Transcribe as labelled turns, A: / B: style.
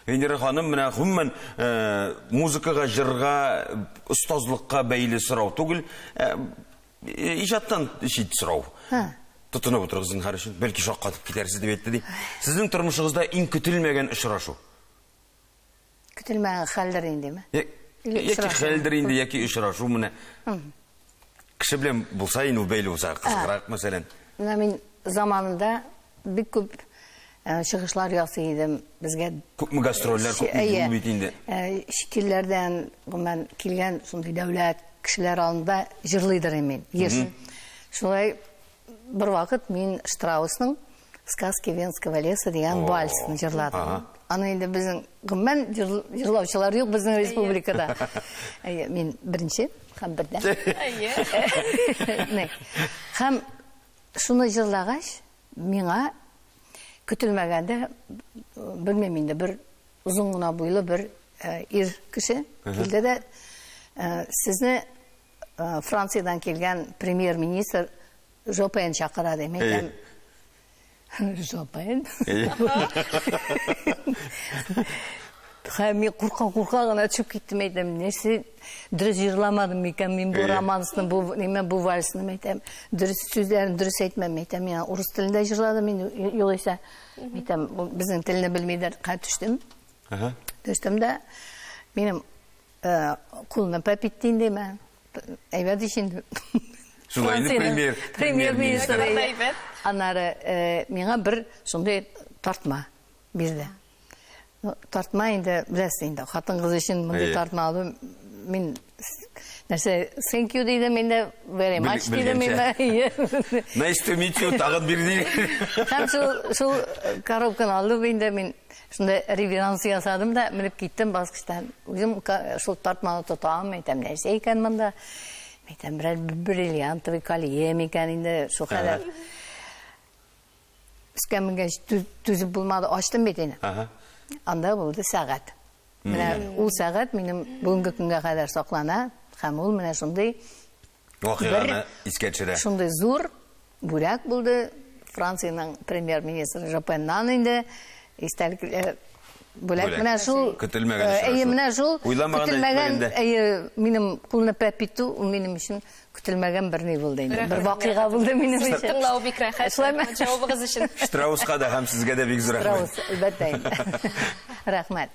A: Венера ханым, менә гомумән музыкага, җырга, остазлыкка бәйле сорау түгел, иҗаттан чит сорау. Тотынып утырыгыз зинһар өчен, бәлки шаккатып китәрсез дип әйтте ди. Сезнең тормышыгызда иң көтелмәгән очрашу?
B: Көтелмәгән хәлдер индеме?
A: Яки хәлдер инде, яки очрашу менә. Кеше белән булса инде ул бәйле булса, кызыграк мәсәлән.
B: Менә мин заманында бик күп чыгышлар ясый идем. Безгә
A: күпме гастрольләр, күпме юл бит инде.
B: Чит илләрдән, гомумән, килгән шундый дәүләт кешеләр алдында җырлыйдыр мин, еш. Шулай бер вакыт мин Штраусның «Сказки Венского леса» дигән вальсын җырладым. Аны инде безнең гомумән җырлаучылар юк безнең республикада. Әйе, мин беренче һәм бердәм. Әйе. Һәм шуны җырлагач, миңа көтелмәгәндә, белмим инде, бер озын гына буйлы бер ир кеше килде дә, сезне Франциядән килгән премьер-министр Жопен чакыра ди. Мин әйтәм, Жопен? Һәм мин курка-курка гына төшеп киттем, әйтәм, нәрсә дөрес җырламадым микән мин бу романсны, бу нимә, бу вальсны, әйтәм, дөрес сүзләрен дөрес әйтмәм, әйтәм, мин урыс телендә җырладым инде, югыйсә, әйтәм, ул безнең телне белмидер. Һәм төштем. Төштем дә, минем кулны пәп итте инде, мә. Әйбәт ич инде.
A: Шулай инде премьер,
B: премьер-министр. Аннары миңа бер шундый тартма бирде. Тартма инде, беләсез инде, хатын-кыз өчен мондый тартма алу, мин нәрсә, thank you дидем инде, very much дидем инде.
A: Nice to meet you, тагын бир ди.
B: Һәм шул коробканы алдым инде, мин шунда реверанс ясадым да, менеп киттем баскычтан. Үзем шул тартманы тотам, әйтәм, нәрсә икән монда? Әйтәм, берәр бриллиантовый колье микән инде, шул кадәр. Өскә менгәч, түзеп булмады, ачтым бит инде. Анда булды сәгать. Менә ул сәгать минем бүгенге көнгә кадәр саклана, һәм ул менә шундый
A: вакыйганы искә төшерә.
B: Шундый зур бүләк булды Франциянең премьер-министры Жопеннан инде истәлекле бүләк. Менә шул
A: көтелмәгән очрашу.
B: Әйе, менә шул көтелмәгән, әйе, минем кулны пәп итү, ул минем өчен көтелмәгән бер ни булды инде. Бер вакыйга булды минем өчен.
C: Тыңлау бик рәхәт. Җавабыгыз өчен.
A: Штрауска да һәм сезгә дә бик зур рәхмәт.
B: Штраус, әлбәттә инде. Рәхмәт.